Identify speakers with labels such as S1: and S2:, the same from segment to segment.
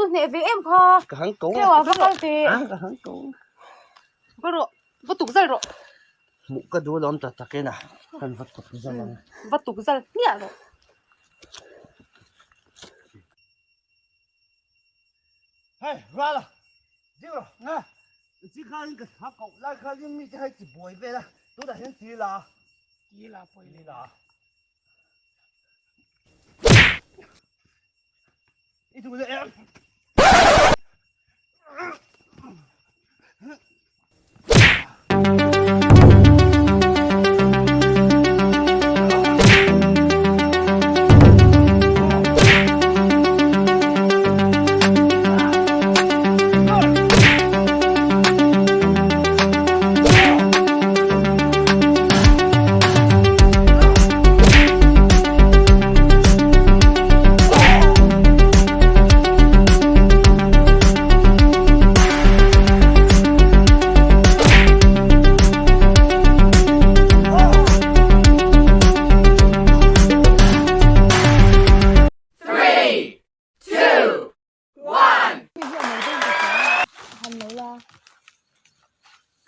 S1: Chu hneh ve em kha.
S2: Ka hang ko.
S1: Theo ah va kal teh.
S2: Ah ka hang ko.
S1: Va rawh. Va tuk zal rawh.
S2: Hmuh ka duh alawm ta takin a. Kan va tuk zal ang.
S1: Va tuk zal hmiah rawh.
S2: Hei Rala. Ding rawh. Nga. Chi khain ka thla koh lai khain mi te hei ti buai vel a. Tunah hian ti la.
S3: Ti la pawi.
S2: Ti la. I duh leh em?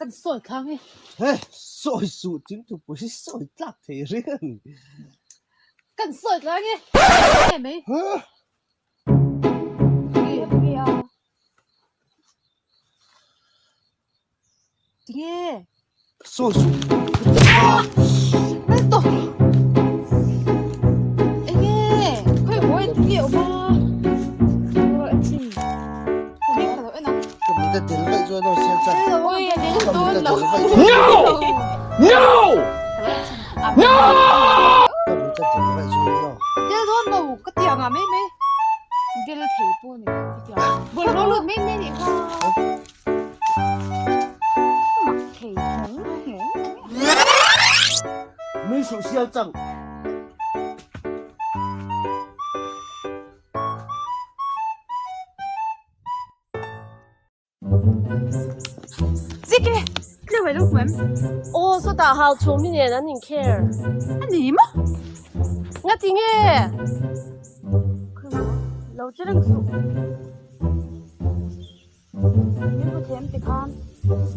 S1: Kan sawi thlang e.
S2: He, sawi suh ching chu pawh hi sawi tlak thei reng a ni.
S1: Kan sawi thlang e. Nge mai.
S2: Huh?
S1: Nge a? Tinge?
S2: Sawi suh.
S1: Nal tawh. Enge? Khawi mawi tinge awm a? Ka lo en ang.
S2: Ka mit a tel vaih chuan aw siam chak.
S1: Oi, a tel
S2: Ka mit
S1: dawn
S2: a
S1: lo.
S2: tel vaih chuan.
S3: No! No! No!
S2: Ka mit a tel vaih chuan aw.
S1: Tel dawn lo ka ti ang ah mai mai. Del thei pawh ni ka ti ang. Bawlhhlawh lut mai mai nih kha.
S2: Nui suh sial chang.
S1: Zike, tleu e lo hmu em?
S4: Aw, sawtah hau chhum hi nen an inkhel.
S1: A ni maw?
S4: Ngati nge? Lo che reng suh.
S1: Min hmu them ti khan.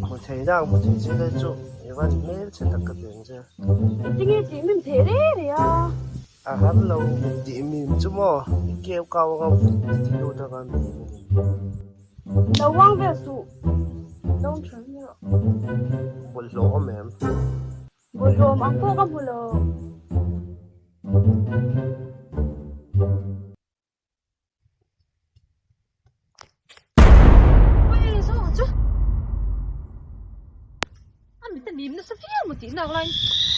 S2: Hmu thei dang hmu thei che te chu i van hmel chhe tak ka ti ang che.
S4: Engtinge tih mim thei re re a?
S2: A har lo mit tih mim chu maw i keu kau anga vut ti lut anga mim a ni.
S4: Lo uang vel suh. Lo awm tha hle rawh.
S2: Bawlhhlawh awm em?
S4: Bawlhhlawm ang pawh ka hmu lo.
S1: A mit a nim nasa viau maw tih nak laiin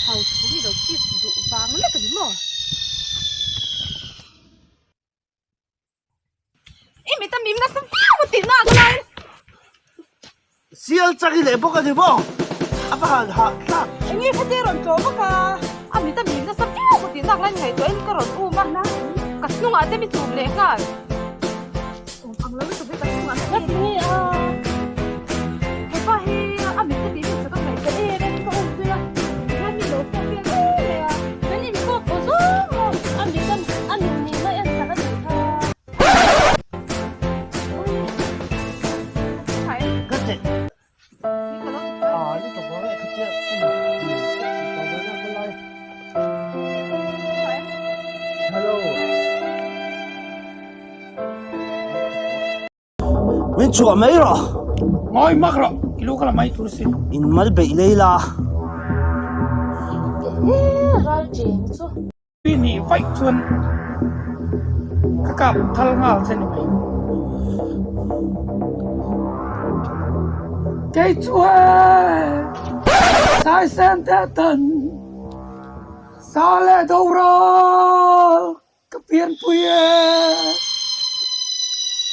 S1: hau thu hi lo kiss duh vang lek a ni maw? I mit a mim nasa viau maw tih nak laiin.
S2: Sial chak i leh bawk a ni maw? A va han hah tlak.
S1: Enge kha te rawn tlawh bawk a, a mit a mim nasa viau maw tih nak laiin ngaihtuahin ka rawn um a, ka hnungah te mi chum leh nghal. Awm ang lo lutuk hi ka hnungah te mi.
S4: Nge a?
S1: Hepa hi a mit a mim nasa ka ngaihtuah em em ka um zui a, tikhian mi lo fawk vel mai mai a.
S4: Kan infawk aw zawng maw? A mit a mit nih mai en sak a nih kha.
S2: Min chhuah mai rawh.
S3: Ngawi mak rawh, i lu ka la mai tur sin.
S2: In mal beih lei la.
S4: Ral cheng chu.
S3: Pi nih vaih chuan ka kap thal nghal che ni mai. Kei chu he Saisen te tan sa leh doral ka pianpui e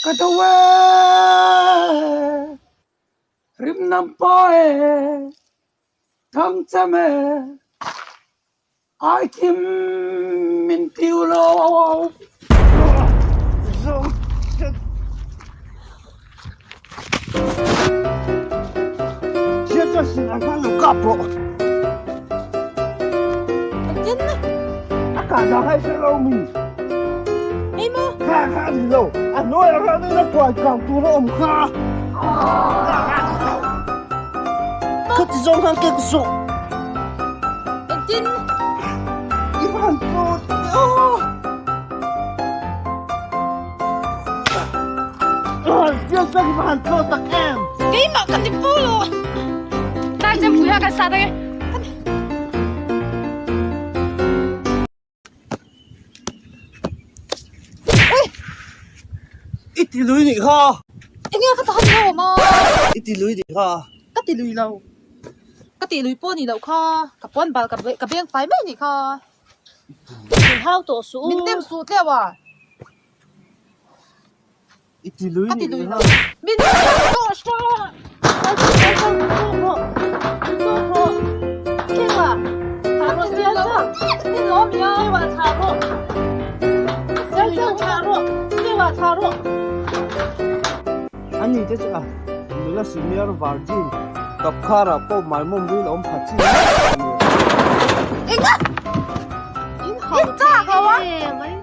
S3: ka do e rimnam pa e thangchem e. Ai kim min tiu lo.
S1: Engtin?
S2: A kah dah ngai hre lo mi.
S1: Hei maw?
S2: Kha kha a ni lo, a hnuaiah khan ina kuai kang tur a awm kha. Khati zawng khan kek suh.
S1: Engtin?
S2: I van tawt aw. Field tak i van tawt tak em.
S1: Keimah ka ti pu lo. Tlai chem pui a kan sat ange.
S2: I ti lui nih kha.
S1: Enge ka tahan lo awm a.
S2: I ti lui nih kha.
S1: Ka ti lui lo. Ka ti lui pawh nih loh kha. Ka puan bal ka beng fai mai nih kha.
S4: Min hau tawh suh u.
S1: Min nem suh tleu a.
S2: I ti lui
S1: Ka ti
S2: nih
S1: lui
S2: kha.
S1: lo. Min nem tawh suh.
S4: Kal suh kal kal min zawk rawh. Min zawk rawh. Keimah thah rawh sial sial.
S1: Min lawm ya.
S4: Keimah thah rawh. Sial sial thah rawh. Keimah thah rawh.
S2: Ani te chu a nula senior virgin Kapkhara pawh maimawm ril awm pha chin mai a ni.
S1: Enga!
S4: In hau
S1: In chak lo a.
S4: thei em mai.